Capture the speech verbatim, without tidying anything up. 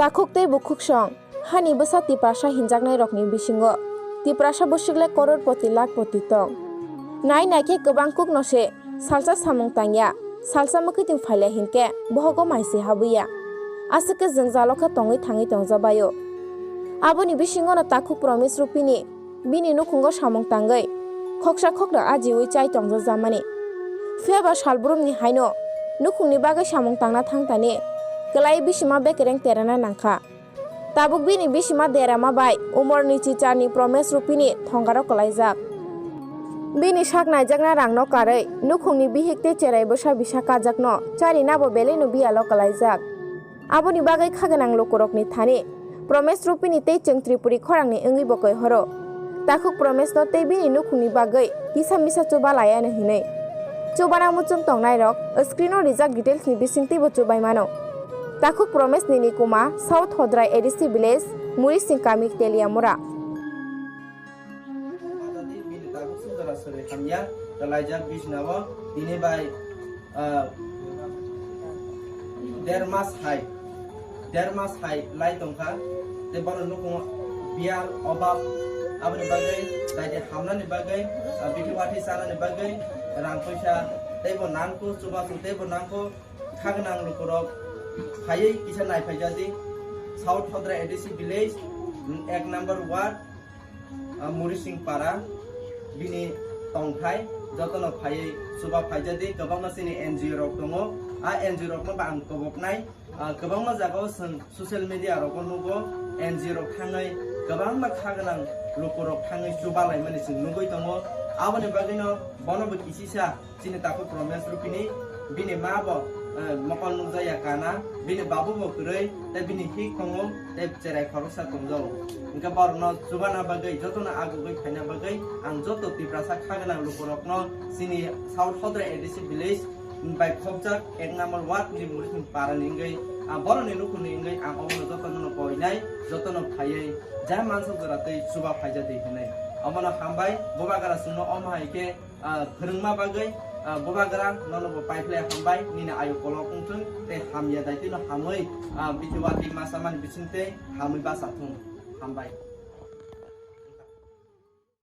Takhuk tei bukhuksong, hani bwsa Tiprasa hinjaknairokni bisingo Tiprasa bwswk le kororpoti lakhpoti tong. Nai nai khe kwbang kukno se salsa samung tangya, salsa mwkhwtwng phailya hinkhe bohogo mai se habwiya. Aswk khe jwngjalo khe tongwi thangwi tongjabaio. Aboni bisingono takhuk Promes Rupini bini nukhungo samung tangwi khoksa khokna ajiwi chai tongjajamani. Phiyaba salbrumni haino nukhungni bagwi samung tangna thangtani kwlai bisima bekereng terana nangkha. Tabuk bini bisima derama bai umorni chicharni Promes Rupini thongaro kwlaijak. Bini sak naijakna rangno karwi nukhungni bihik tei cherai bwsa bisa kajakno charinabo belaino biyalo kwlaijak. Aboni bagwi khaganang lukurokni thani Promes Rupini tei chwng Tripuri khorangni wngwi bo koi horo. Takhuk Promesno tei bini nukhungni bagwi kisa misa chuba laiya hwnwi. Chubana muchung tongnairok screen-o rijak details-ni bisingtwibo chubai mano. Takhuk Promes ni nikuma South Hodrai A D C village, Murising kami, Teliamura. Bini takhuk sujala suri hamya, kwlaijak bisnao tini bai, ah, der mas hai, der mas hai lai tongkha. Tei bono nukhungo biyal obab, aboni bagwi daidi hamnani bagwi, ah, bithi wathi chanani bagwi rang puisa teibo nangkho, chubachu teibo nangkho. Khagnang lukurok phaiwi kisa nai phaijadi. South Hodra A D C village, ek number ward, ah, Murising para, bini tongthai jotono phaiwi chuba phaijadi. Kwbangma chini N G O rok tongo, a N G O rokno bo ang koboknai. Ah, kwbangma jagao chwng social media rogo nugo, N G O rok thangwi kwbangma khagnang lukurok thangwi chuba laimani chwng nugwi tongo. Aboni bagwino bono bo kisisa chini takhuk Promes Rupini, bini ma bo, eh, mokol nukjakya kana, bini babu bo kwrwi, tei bini hik tongo, tei cherai khoroksa tongjago. Hwnkhe borokno chubana bagwi, jotono agugwi phaina bagwi ang joto Tiprasa khagnang lukurokno chini South Hodra A D C village bai khopjak ek number ward ni Murising para ni wngwi, ah, borok ni nukhung ni wngwi ang obono jotono no koinai, jotono phaiwi ja mansa jora tei chuba phaijadi hinwi. Omono hambai, bubagra chwngno omo hai khe, ah, phwrwngma bagwi, ah, bubagra nono bo paiphlai hambai, nini ayu kolok wngthwng tei hamya daitino hamwi, ah, bithi watwi ma chamani bisingtwi hamwi bacha thung. Hambai.